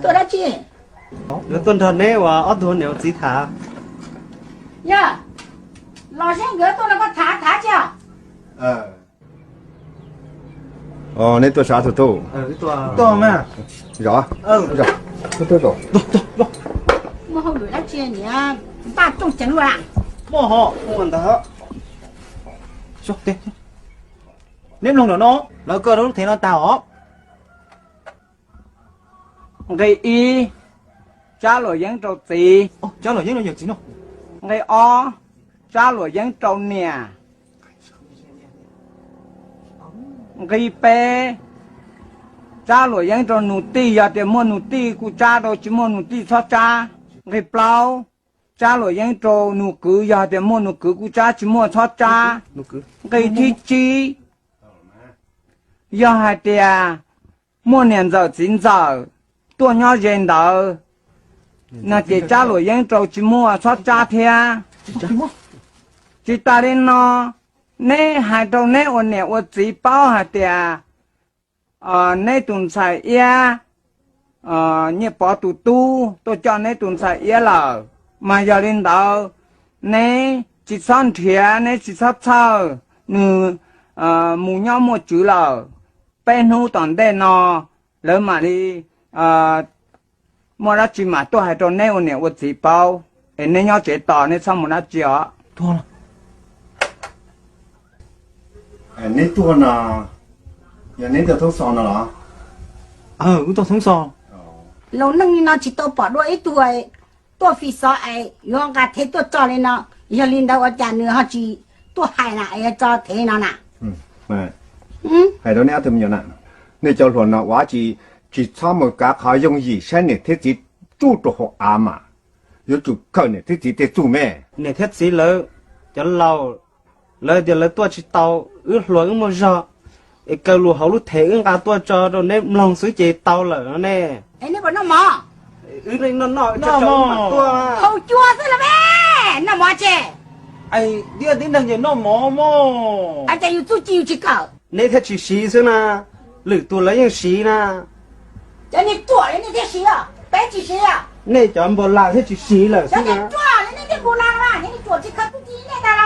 Tuaj dab tsi? Yuav tuaj nrog neb uas ob tug niam ua txiv tham. Yog, los seb nkawd tuaj no koj tham tham tsi os. Neb tuaj sab tug tub. Tuaj mas. Zov. Muaj hauj lwm dab tsi niam npaj rooj ceev luaj? Muaj ho, muaj ntag. Neb mloog ntawm no, lawv kawm rau lub thev no tag os. Nqe ib, tsab luam yeeb rau txiv. Nqe ob, tsab luam yeeb rau niam. Nqe peb, tsab luam yeeb rau nus tij, yog tias muaj nus tij kuj tsab rau, tsis muaj nus tij txhob tsab. Nqe plaub, tsab luam yeeb rau nus kwv, yog tias muaj nus kwv kuj tsab, tsis muaj txhob tsab. Nqe thib tsib, yog hais tias muaj niam ntxawm txiv ntxawm tuaj nyob ze ntawd no ces tsab luam yeeb rau, tsis muaj txhob tsab thiab. Tsis tas li no, neb hais rau neb ua niam ua txiv paub hais tias neb tus ntxhais Iab, Nyiaj Pov tus tub tuaj coj neb tus ntxhais Iab lawm, mas yog li ntawd neb tsis txhob nrhiav, neb tsis txhob txhawj, nws mus nyob muaj tswv lawm. Peb hnub tom ntej no lawv mam li muaj dab tsi mam tuaj hais rau neb ua niam ua txiv paub, es neb nyob tsev tos, neb txhob mus dab tsi os. Neb tuaj no, yog neb tuaj thoob xov no los? Wb tuaj thoob xov. Laus neej li no tsis tau pom dua ib tug tuaj fi xov es yuav nqa thev tuaj tso li no, yog li ntawd ua cas nws ho tsis tuaj hais na es yuav tso thev no na? Hais rau neb ob tug me nyuam na, nej cov hluas no ua tsis, tsis txhob mus kav qhov yooj yim saib niam thiab txiv tsuj rau hauv av mas, yuav tsum khaws niam thiab txiv tej txuj me. Niam thiab txiv lawv, cov laus, lawv tias lawv tuaj tsis tau, wb hluas wb muaj zog, es kaw lus hauv lub thev wb nqa tuaj tso rau neb mloog xwb ces tau lawm no ne. Es neb puas noj mov? Wb noj noj, haus cua xwb los me, noj mov tse. Diaj tib neeg ces noj mov mog. Cas yus txuj ci yus tsis kawm? Neb thiaj tsis siv xwb na, lwm tus lawv yeej siv na. Cov niag ruam nej thiaj siv, peb tsis siv. Nej cov npau las thiaj tsis siv lawm xwb na. Cov niag ruam nej thiaj npau las, nej niag ruam tsis khaws txuj ci nej ntag.